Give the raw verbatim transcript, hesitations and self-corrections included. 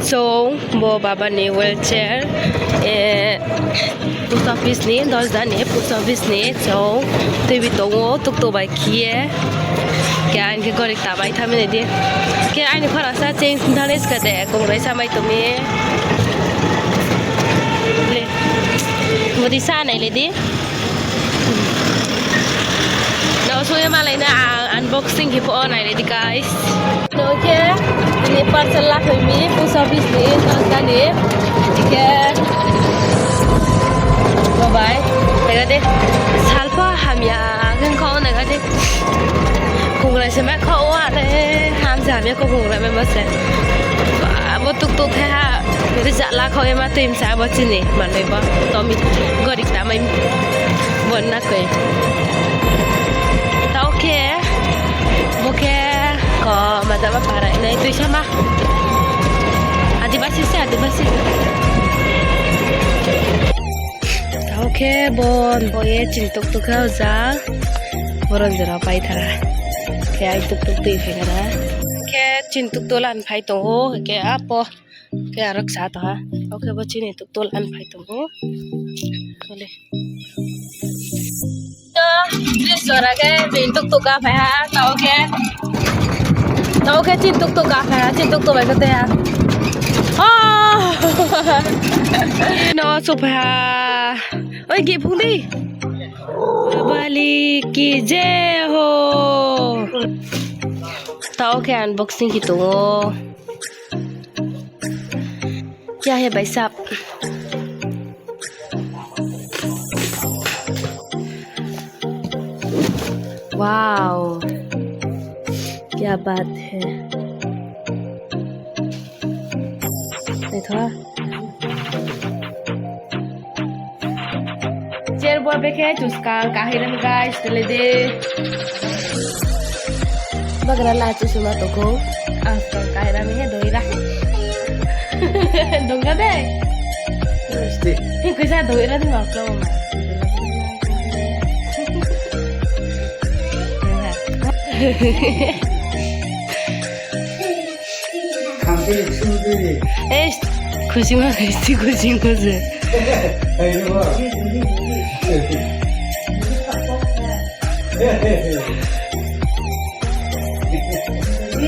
Chung bo baba ni wheelchair, eh, post office ni, Dosda ni post office ni chung tuibi tong ou, tuktuk bai khe ye. Khe aini khe gori ta bai tha mi nai di. Khe aini khorang sa cheng thani ska de, kongrai sa mai tong mi. Le. Bodi sa nai le di. No, so ye malai na, ang unboxing khe pho nai le di, guys. No khe, tini parcel la phai mi, post office ni, Dosda ni. Khe, bye bye. Nai ga de, salpa hamya, khe kho nai ga de. Kongrai se ma kho wa le, hamsa hamya kho kongrai ma se. Ba, bo tuktuk khe ha, ri ja la kho ye ma tui msa bo chini, manoi bo, tomi, gori ta mai. Bo na koi. Tao khe, bo khe, ko, ma jama para nai tuisa ma. Adibasi se, Adibasi. Tao khe, bo, bo ye chini tuktuk khe o ja. Boron jora pai thara. Khe ai tuktuk tui phai thara. Khe chini tuktuk lan phai tong ou, khe apo. Khe aro ksa tong ha. Oke, bo chini tuktuk lan phai tong ou. Kole. To, dress jora khe, bini tuktuk ka phai ha, tao khe. Tao khe chini tuktuk ka phai ha, chini tuktuk bai khe tei ha. Oh! No, so phai ha. Oi, gi phung di. Bali ki jai ho. Tao khe unboxing khe tong ou. Kya hai bhai sahab? Wow, kya baat hai. Naitho. Cherbo bekhe chuskang kahirami guys, tele de. Bagra la chusuma toko. Ang skang kahirami he doira. Dongga de. Hing kuisa doira di ma kau ma. Eish, khusi ma, khusi, khusi ma se.